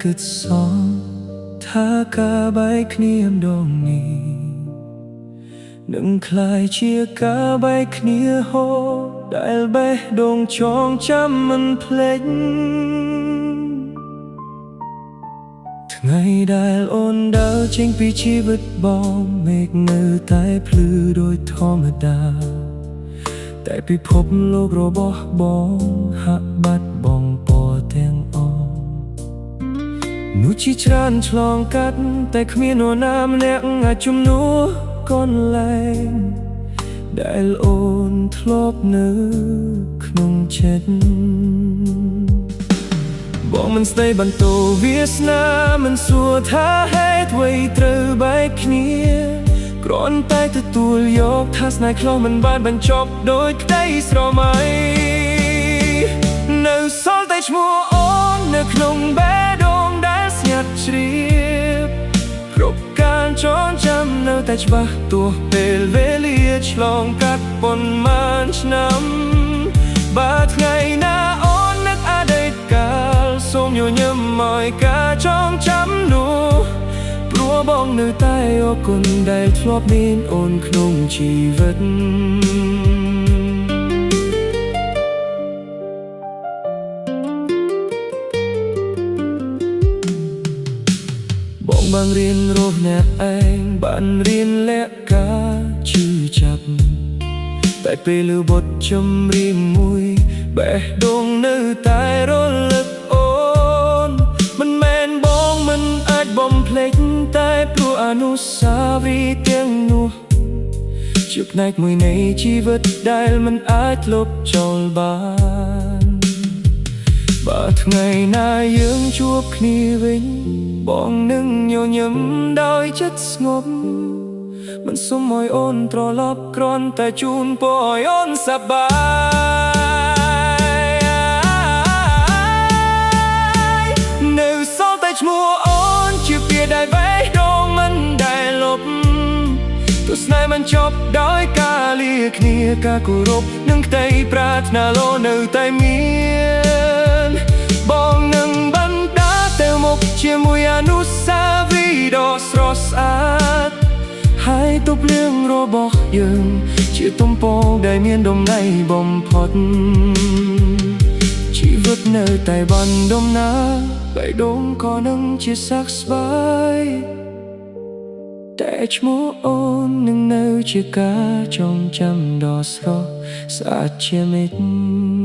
គិតសោះថាការបែកគ្នាម្ដងនេះនឹងក្លាយជាការបែកគ្នាហូរដែលបេះដូងចងចាំមិនភ្លេចថ្ងៃដែលអូនដើរចេញពីជីវិតបងមេឃនៅតែភ្លឺដោយធម្មតាតែពិភពលោករបស់បងហាក់បាត់បង់ពណ៌ទាំងអស់នោះជាច្រើនឆ្លងកាត់តែគ្មាននរណាម្នាក់អាចជំនួសកន្លែងដែលអូនធ្លាប់នៅក្នុងចិត្តបងមិនស្ដីបន្ទោវាសនាមិនសួរថាហេតុអ្វីត្រូវបែកគ្នាគ្រាន់តែទទួលយកថាស្នេហ៍ខ្លះមិនបានបញ្ចប់ដោយក្តីស្រមៃនៅសល់តែឈ្មោះអូននៅក្នុងបេះដូងដែលស្ងាត់ជ្រាបគ្រប់ការចងចាំនៅតែច្បាស់ទោះពេលវេលាឆ្លងកាត់ប៉ុន្មានឆ្នាំបើថ្ងៃណាអូននឹកអតីតកាលសូមញញឹមឲ្យការចងចាំនោះព្រោះបងនៅតែអរគុណដែលធ្លាប់មានអូនក្នុងជីវិត បងបានរៀនរស់អ្នកឯងបានរៀនលាក់ការឈឺចាប់តែពេលឮបទចម្រៀងមួយបេះដូងនៅតែរលឹកអូនមិនមែនបងមិនអាចបំភ្លេចតែព្រោះអនុស្សាវរីយ៍ទាំងនោះជាផ្នែកមួយនៃជីវិតដែលមិនអាចលុបចោលបាន បើថ្ងៃណាយើងជួបគ្នាវិញបងនឹងញញឹមដោយចិត្តស្ងប់មិនសុំឲ្យអូនត្រឡប់គ្រាន់តែជូនពរឲ្យអូនសប្បាយនៅសល់តែឈ្មោះអូនជាពាក្យដែលបេះដូងមិនដែលលុបទោះស្នេហ៍មិនចប់ដោយការលាគ្នាការគោរពនិងក្តីប្រាថ្នាល្អនៅតែមានបងនឹងបន្តទៅមុខជាមួយអនុស្សាវរីយ៍ដ៏ស្រស់ស្អាតហើយទុករឿងរបស់យើងជាទំព័រដែលមានតម្លៃបំផុតជីវិតនៅតែបានដំណើរបេះដូងក៏នឹងជាសះស្បើយ តែឈ្មោះអូននឹងនៅជាការចងចាំដ៏ស្រស់ស្អាតជានិច្ច។